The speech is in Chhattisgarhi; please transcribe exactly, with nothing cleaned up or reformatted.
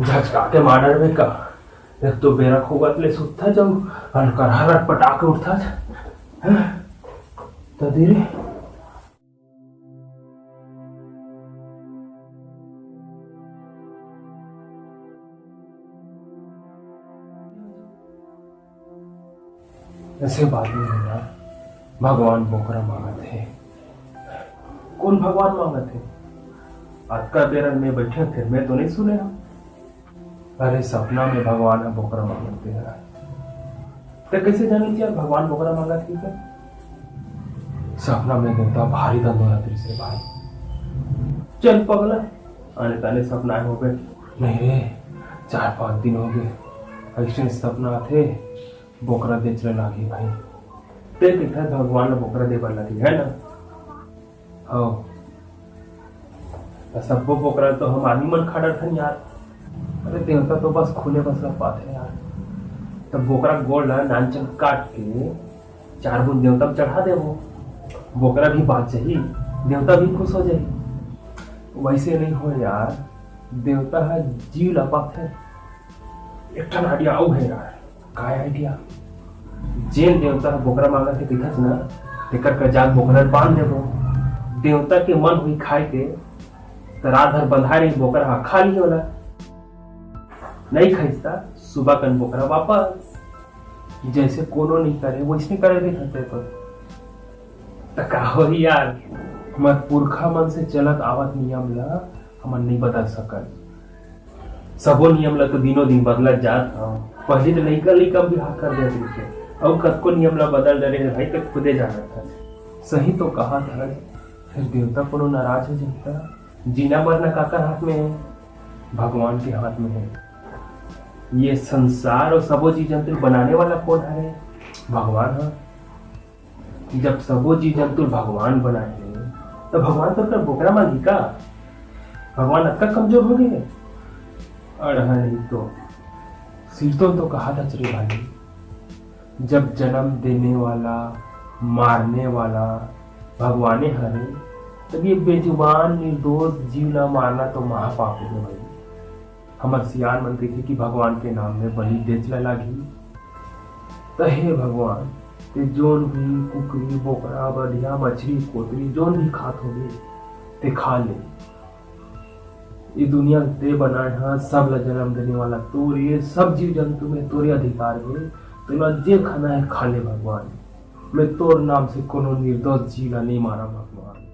झचका के मार डरबे का? एक तो बेरा खोगत ले सुतथस अउ अलकरहा रटपटा के उठथस। हैं? त दे रे। ऐसे बात नहीं है यार, भगवान बोकरा मांगत हे। कौन भगवान मांगत हे? अतका बेरा में बैठे थे, मैं तो नहीं सुने हूँ। अरे सपना में भगवान ह बोकरा मांगत हे यार। ते कैसे जानिस यार भगवान बोकरा मांगत हे? सपना में देवता भारी दंदोलत रहिस रे भाई। चल पगला, आने ताने सपना होगे। नहीं रे, चार पांच दिन होगे, ऐसे सपना आथे, बोकरा देच ल लागही भाई। ते कहिथस भगवान ल बोकरा दे बर लगही, है ना? हव। त सब्बो बोकरा तो हम आदमी मन खा डरथन यार। अरे देवता तो बस खूने बस ल पाथे यार। त बोकरा गोड़ ल नानचन काट के चार बूंद देवता म चढ़ा देबो। बोकरा भी बांच जाही, देवता भी खुश हो जाही। वैसे नहीं हो यार, देवता ह जीव ल पाथे। एक ठन idea अउ हे यार। काय idea? जेन देवता ह बोकरा मांगत हे कहिथस ना, तेकर कजात बोकरा ल बांध देबो। देवता के मन होही खाए के, त रात भर बंधाए रही बोकरा ह, खा लिही ओला। नहीं खाइस त सुबह कन बोकरा वापस। जैसे कोनो नहीं करे, वैसने करे दिखत हे तो। त का होही यार, हमर पुरखा मन से चलत आवत नियम ल हमन नहीं बदल सकन। सबो नियम ल तो दिनों दिन बदलत जात हव। पहली तो लइका लइका म भी हाथ कर देत रहिथे, अउ कतको नियम ल बदल डरे हे भाई, त खुदे जानत हस। सही तो कहत हस, फिर देवता कोनो नाराज हो जाही त? जीना मरना काकर हाथ में हे? भगवान के हाथ में हे। ये संसार अउ सबो जीव जंतु बनाने वाला कोन हरे? भगवान ह। जब सबो जीव जंतु भगवान बनाए हे, त भगवान तो अपना बोकरा मांगही का? भगवान अतका कमजोर हो गे हे? अड़हन ही तो। सिरतोन तो कहत हस रे भाई, जब जन्म देने वाला, मारने वाला भगवाने हरे, तब ये बेजुबान निर्दोष जीव ला मारना तो महापाप हो गे भाई। हमर सियान मन कहिथे कि भगवान के नाम में बलि देच ला लागही। त हे भगवान, ते जोन भी कुकरी, बोकरा, बढ़िया मछली, कोतरी, जोन भी खात होबे, ते खा ले। ये दुनिया ते बनाए हा, सब ला जन्म देने वाला तोरे, सब जीव जंतु में तोरे अधिकार हे। तोला जे खाना हे खा ले भगवान, मैं तोर नाम से कोनो निर्दोष जीव ला नहीं मारा भगवान।